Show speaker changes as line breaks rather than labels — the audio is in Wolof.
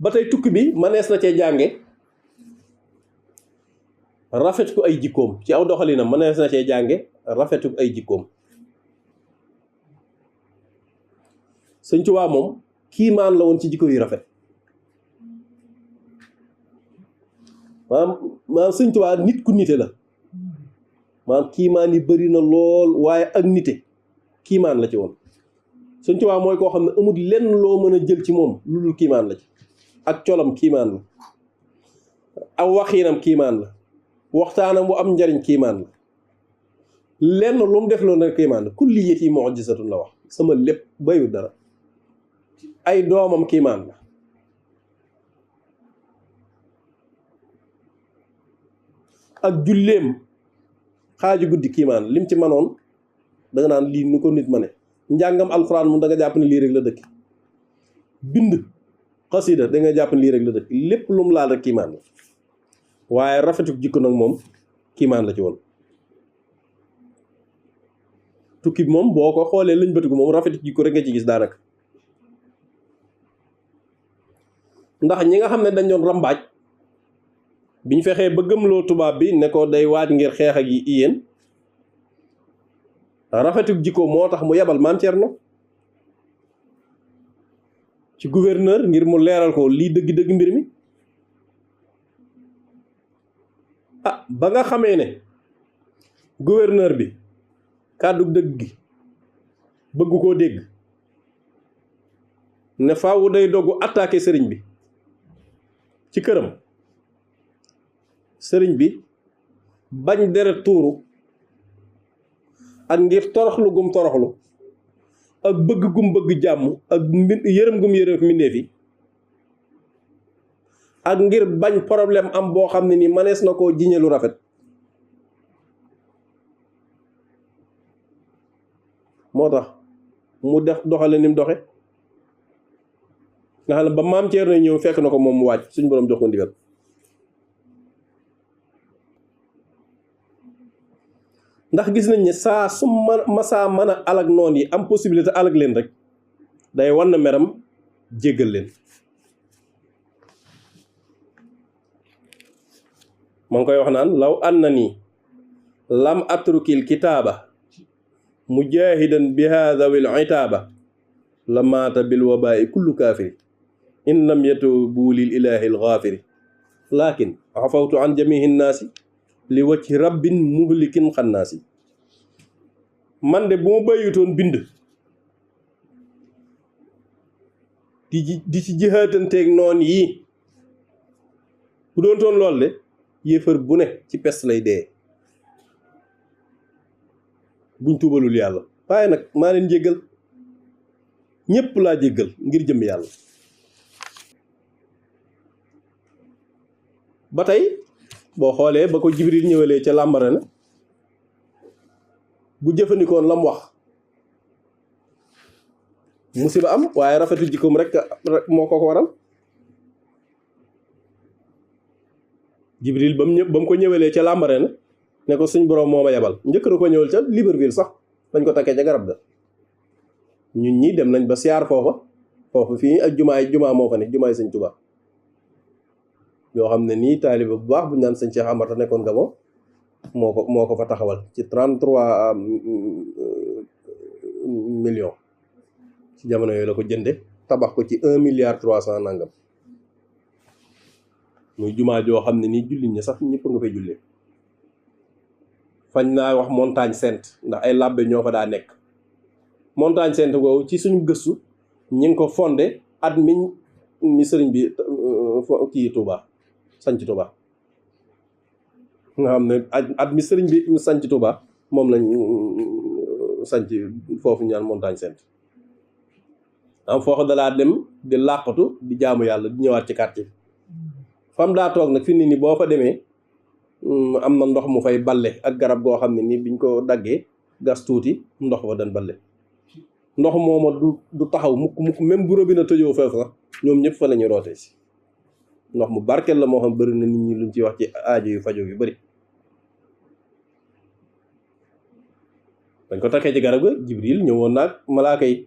ba tey tukki bi mënees na cee jànge rafet ko ay jikkoom ci aw doxalinam mënees na cee jànge rafetu ay jikkoom. Sëñ Tuubaa moom kiimaan la woon ci jikko yu rafet maanaam Sëñ Tuubaa nit ku nite la maanaam kiimaan yi bari na lool waaye ak nite kiimaan la ci woon. Sëñ Tuubaa mooy koo xam ne amul lenn loo mën a jël ci moom lu dul kiimaan la ci. ak colam kiimaan la aw waxiinam kiimaan la waxtaanam bu am njariñ kiimaan la lenn lu mu def loolu nag kiimaan la kulliyati mu'jizatun la wax sama lépp bayu dara. ay doomam kiimaan la ak julleem xaaju guddi kiimaan lim ci manoon da nga naan lii nu ko nit ma ne njàngam alxuraan moom da nga jàpp ne lii rek la dëkk bind xasida da nga jàpp ne lii rek la dëkk lépp lu mu laal rek kiimaan la waaye rafetu jikko nag moom kiimaan la ci woon. tukki moom boo ko xoolee lañ bëtiku moom rafetu jikko rek nga ci gis daanaka ndax ñi nga xam ne dañ doon rambaaj biñ fexee ba gëmloo tubaab bi ne ko day waaj ngir xeex ak yi yéen rafetuk jikko moo tax mu yebal Maam Cerno ci gouverneur ngir mu leeral ko lii dëgg-dëgg mbir mi. ba nga xamee ne gouverneur bi kàddu dëgg gi bëgg koo dégg ne faawu day doggu attaqué sëriñ bi ci këram sëriñ bi bañ deret tuuru ak ngir toroxlu gum toroxlu ak bëgg gum bëgg jàmm ak yërëm gum yërëm mbindéef yi ak ngir bañ problème am boo xam ne ni mënees na koo jiñe lu rafet moo tax mu def doxale ni mu doxe nga xam ne ba Maam Cerno ñëw fekk na ko moom mu wàcc suñ boroom jox ko ndigal ndax gis nañ ne saa su masaa mën a alag noon yi am possibilité alag leen rek day wan na meram jéggal leen ma ngi koy wax naan law anna nii lam atrukil kitaaba mujahidan biha zawil itaaba la maata bil wabaa'i kullu kaafiri in lam yatubu lil ilaahi al gaafiri lakin afawtu an jamihi nnaasi li wacci rabbin muhlikin xannaasi man de bu ma bàyyutoon bind di ci jihaatanteeg noon yi bu doon toon lool de yéefar bu ne ci pes lay dee buñ tuubalul yàlla waaye nag maa leen jéggal ñépp laa jéggal ngir jëm yàlla ba tey boo xoolee ba ko Jibril ñëwalee ca làmbare na bu jëfandikoon lam wax musiba am waaye rafetu jikkoom rek moo ko waral Jibril ba mu ko ñëwalee ca làmbare na ne ko suñ boroom moo ma yebal njëkk na ko ñëwal ca Libreville sax bañ ko takkee ca garab ga ñun ñi dem nañ ba siyaar foofa fii ak jumaa moo fa ne jumaay Sëñ Tuubaa yoo xam ne nii taaliba bu baax bu ñu naan Sëñ Cheikh Amar nekkoon Gabon moo ko fa taxawal ci 33 millions ci jamono yooyu la ko jënde tabax ko ci 1,3 milliard nangam muy jumaa joo xam ne nii jullit ñi sax ñëpp nga fay jullee fañ naa wax montagne sainte ndax ay làbbe ñoo fa daa nekk montagne sainte googu ci suñu gëstu ñi ngi ko fondé at mi sëriñ bi kii Touba sanc Touba nga xam ne at mi sëriñ bi sanc Touba moom lañ sanc foofu ñaan montagne sainte am foofu dalaa dem di làqatu di jaamu yàlla di ñëwaat ci quartier fam daa toog nag fi ni boo fa demee am na ndox mu fay balle ak garab goo xam ne ni biñ ko daggee gas tuuti ndox ba dañ balle ndox mooma du taxaw mukk même bu robinet tëjoo foofu sax ñoom ñëpp fa la ñuy rootee si ndox mu barkeel la moo xam bëri na nit ñi luñ ci wax ci aajo yu fajo yu bëri dañ ko takkee ci garab ga Jibril ñëwoon naag malaaka yi